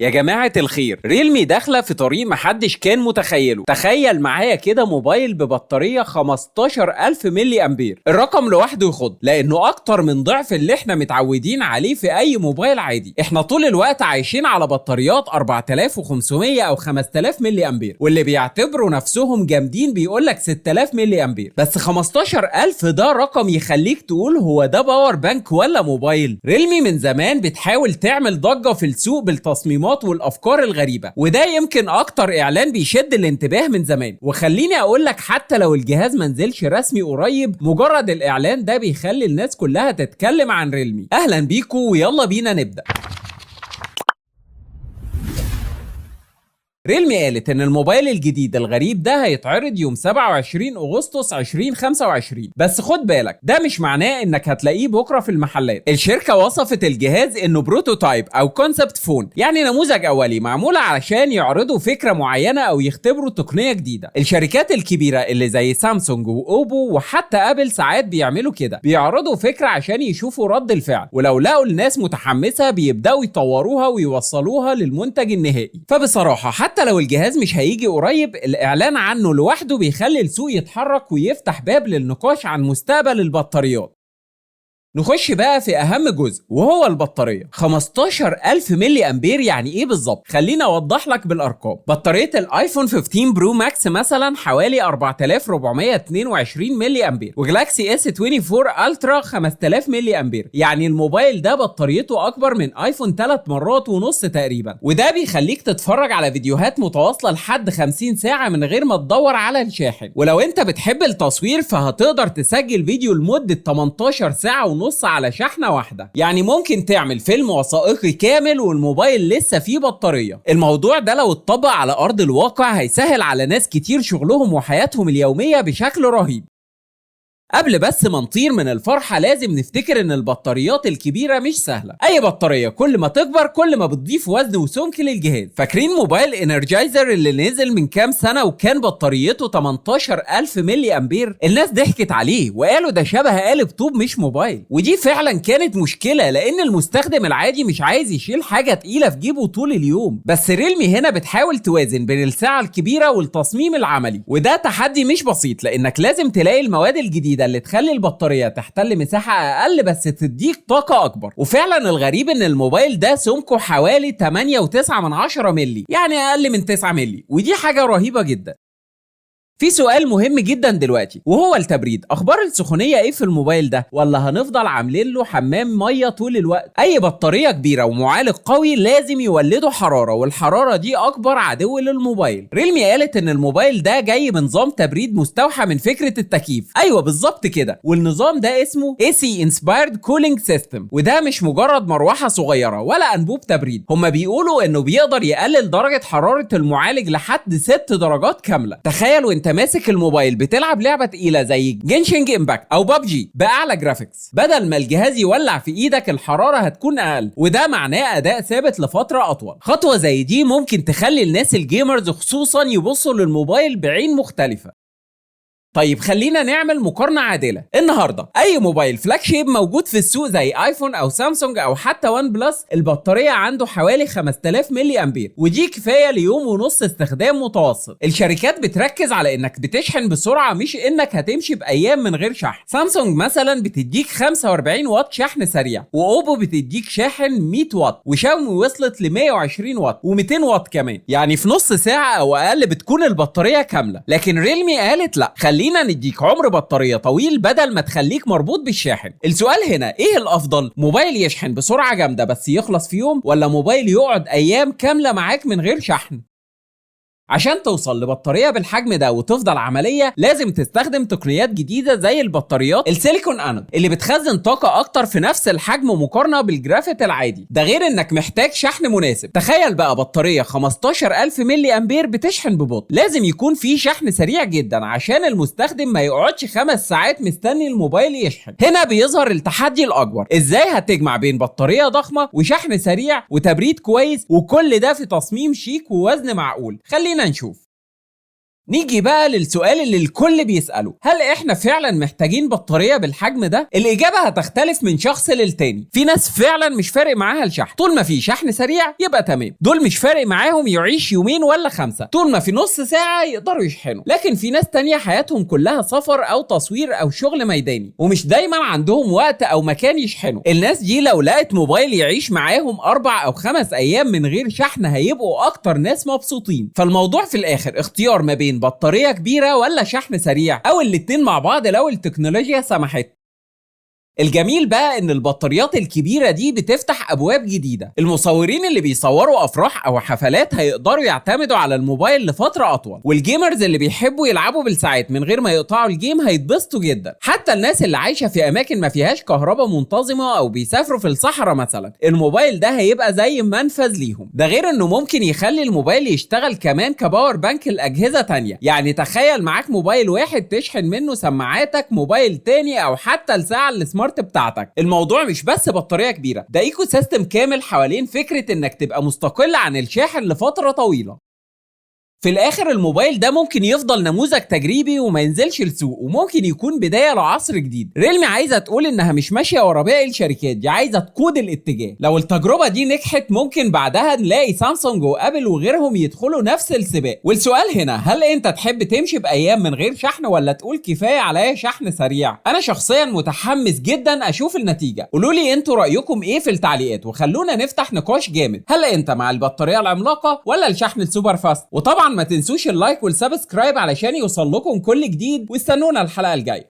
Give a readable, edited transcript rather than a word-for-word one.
يا جماعة الخير، ريلمي داخلة في طريق محدش كان متخيله. تخيل معايا كده موبايل ببطارية 15000 ملي أمبير. الرقم لوحده يخض لأنه أكتر من ضعف اللي احنا متعودين عليه في أي موبايل عادي. احنا طول الوقت عايشين على بطاريات 4500 أو 5000 ملي أمبير، واللي بيعتبروا نفسهم جامدين بيقولك 6000 ملي أمبير، بس 15000 ده رقم يخليك تقول هو ده power bank ولا موبايل؟ ريلمي من زمان بتحاول تعمل ضجة في السوق بالتصميمات والافكار الغريبة، وده يمكن اكتر اعلان بيشد الانتباه من زمان. وخليني اقول لك حتى لو الجهاز منزلش رسمي قريب، مجرد الاعلان ده بيخلي الناس كلها تتكلم عن ريلمي. اهلا بيكو ويلا بينا نبدا. ريلمي قالت ان الموبايل الجديد الغريب ده هيتعرض يوم 27 اغسطس 2025، بس خد بالك ده مش معناه انك هتلاقيه بكره في المحلات. الشركة وصفت الجهاز انه prototype او concept phone، يعني نموذج اولي معمول علشان يعرضوا فكرة معينة او يختبروا تقنية جديدة. الشركات الكبيرة اللي زي سامسونج واوبو وحتى ابل ساعات بيعملوا كده، بيعرضوا فكرة عشان يشوفوا رد الفعل، ولو لقوا الناس متحمسة بيبداوا يطوروها ويوصلوها للمنتج النهائي. فبصراحة حتى لو الجهاز مش هيجي قريب، الإعلان عنه لوحده بيخلي السوق يتحرك ويفتح باب للنقاش عن مستقبل البطاريات. نخش بقى في أهم جزء وهو البطارية. 15000 ملي أمبير يعني إيه بالظبط؟ خلينا أوضح لك بالأرقام. بطارية الآيفون 15 Pro Max مثلا حوالي 4422 ملي أمبير، وجلاكسي اس 24 Ultra 5000 ملي أمبير، يعني الموبايل ده بطاريته أكبر من آيفون 3 مرات ونص تقريبا، وده بيخليك تتفرج على فيديوهات متواصلة لحد 50 ساعة من غير ما تدور على الشاحن. ولو أنت بتحب التصوير فهتقدر تسجل فيديو لمدة 18 ساعة ونص على شحنة واحدة، يعني ممكن تعمل فيلم وثائقي كامل والموبايل لسه فيه بطارية. الموضوع ده لو اتطبق على أرض الواقع هيسهل على ناس كتير شغلهم وحياتهم اليومية بشكل رهيب. قبل بس ما نطير من الفرحة لازم نفتكر ان البطاريات الكبيرة مش سهلة. اي بطارية كل ما تكبر كل ما بتضيف وزن وسمك للجهاز. فاكرين موبايل انرجايزر اللي نزل من كام سنة وكان بطاريته 18000 ملي امبير؟ الناس ضحكت عليه وقالوا ده شبه قالب طوب مش موبايل، ودي فعلا كانت مشكلة لان المستخدم العادي مش عايز يشيل حاجة تقيلة في جيبه طول اليوم. بس ريلمي هنا بتحاول توازن بين السعة الكبيرة والتصميم العملي، وده تحدي مش بسيط لانك لازم تلاقي المواد الجديدة اللي تخلي البطارية تحتل مساحة أقل بس تديك طاقة أكبر. وفعلا الغريب إن الموبايل ده سمكة حوالي 8.9 ملي، يعني أقل من 9 ملي، ودي حاجة رهيبة جدا. في سؤال مهم جدا دلوقتي وهو التبريد. اخبار السخونيه ايه في الموبايل ده؟ ولا هنفضل عاملين له حمام مية طول الوقت؟ اي بطارية كبيرة ومعالج قوي لازم يولدوا حرارة، والحرارة دي اكبر عدو للموبايل. ريلمي قالت ان الموبايل ده جاي بنظام تبريد مستوحى من فكرة التكييف. ايوه بالظبط كده، والنظام ده اسمه AC Inspired Cooling System، وده مش مجرد مروحة صغيرة ولا انبوب تبريد. هما بيقولوا انه بيقدر يقلل درجه حرارة المعالج لحد 6 درجات كاملة. تخيل وانت ماسك الموبايل بتلعب لعبه تقيلة زي Genshin Impact او بابجي باعلى graphics، بدل ما الجهاز يولع في ايدك الحرارة هتكون اقل، وده معناه اداء ثابت لفترة اطول. خطوة زي دي ممكن تخلي الناس ال gamers خصوصا يبصوا للموبايل بعين مختلفة. طيب خلينا نعمل مقارنة عادلة. النهاردة أي موبايل flagship موجود في السوق زي آيفون أو سامسونج أو حتى وان بلس، البطارية عنده حوالي 5000 ملي أمبير، ودي كفاية ليوم ونص استخدام متوسط. الشركات بتركز على إنك بتشحن بسرعة مش إنك هتمشي بأيام من غير شحن. سامسونج مثلا بتديك 45 واط شحن سريع، وأوبو بتديك شاحن 100 واط، وشاومي وصلت ل 120 واط و200 واط كمان، يعني في نص ساعة أو أقل بتكون البطارية كاملة. لكن ريلمي قالت لا، خلينا نديك عمر بطارية طويل بدل ما تخليك مربوط بالشاحن. السؤال هنا ايه الافضل؟ موبايل يشحن بسرعة جامدة بس يخلص في يوم، ولا موبايل يقعد ايام كاملة معاك من غير شحن؟ عشان توصل لبطارية بالحجم ده وتفضل عملية لازم تستخدم تقنيات جديدة زي البطاريات ال silicon anode اللي بتخزن طاقة أكتر في نفس الحجم مقارنة بالجرافيت العادي. ده غير إنك محتاج شحن مناسب. تخيل بقى بطارية 15000 ملي أمبير بتشحن ببطء، لازم يكون في شحن سريع جدا عشان المستخدم ما يقعدش 5 ساعات مستني الموبايل يشحن. هنا بيظهر التحدي الأكبر، إزاي هتجمع بين بطارية ضخمة وشحن سريع وتبريد كويس، وكل ده في تصميم شيك ووزن معقول. خلينا نشوف. نيجي بقى للسؤال اللي الكل بيسأله، هل احنا فعلا محتاجين بطارية بالحجم ده؟ الإجابة هتختلف من شخص للتاني. في ناس فعلا مش فارق معاها الشحن، طول ما في شحن سريع يبقى تمام، دول مش فارق معاهم يعيش يومين ولا 5، طول ما في نص ساعة يقدروا يشحنوا. لكن في ناس تانية حياتهم كلها سفر أو تصوير أو شغل ميداني، ومش دايما عندهم وقت أو مكان يشحنوا. الناس دي لو لقت موبايل يعيش معاهم 4 أو 5 أيام من غير شحن هيبقوا أكتر ناس مبسوطين. فالموضوع في الآخر اختيار ما بين بطارية كبيرة ولا شحن سريع، أو الاتنين مع بعض لو التكنولوجيا سمحت. الجميل بقى ان البطاريات الكبيرة دي بتفتح ابواب جديدة. المصورين اللي بيصوروا افراح او حفلات هيقدروا يعتمدوا على الموبايل لفترة اطول، وال gamers اللي بيحبوا يلعبوا بالساعات من غير ما يقطعوا ال game هيتبسطوا جدا. حتى الناس اللي عايشة في اماكن ما فيهاش كهرباء منتظمة او بيسافروا في الصحراء مثلا، الموبايل ده هيبقى زي منفذ ليهم. ده غير انه ممكن يخلي الموبايل يشتغل كمان ك power bank لأجهزة تانية. يعني تخيل معاك موبايل واحد تشحن منه سماعاتك، موبايل تاني، او حتى الساعة ال smart بتاعتك. الموضوع مش بس بطارية كبيرة، ده ecosystem كامل حوالين فكرة انك تبقى مستقل عن الشاحن لفترة طويلة. في الاخر الموبايل ده ممكن يفضل نموذج تجريبي وما ينزلش السوق، وممكن يكون بداية لعصر جديد. ريلمي عايزة تقول انها مش ماشية ورا باقي الشركات دي، عايزة تقود الاتجاه. لو التجربة دي نجحت ممكن بعدها نلاقي سامسونج وابل وغيرهم يدخلوا نفس السباق. والسؤال هنا، هل انت تحب تمشي بايام من غير شحن ولا تقول كفاية عليا شحن سريع؟ انا شخصيا متحمس جدا اشوف النتيجة. قولوا لي انتوا رأيكم ايه في التعليقات، وخلونا نفتح نقاش جامد. هل انت مع البطارية العملاقة ولا الشحن ال super fast؟ وطبعا ما تنسوش ال like وال subscribe علشان يوصل لكم كل جديد، واستنونا الحلقة الجاية.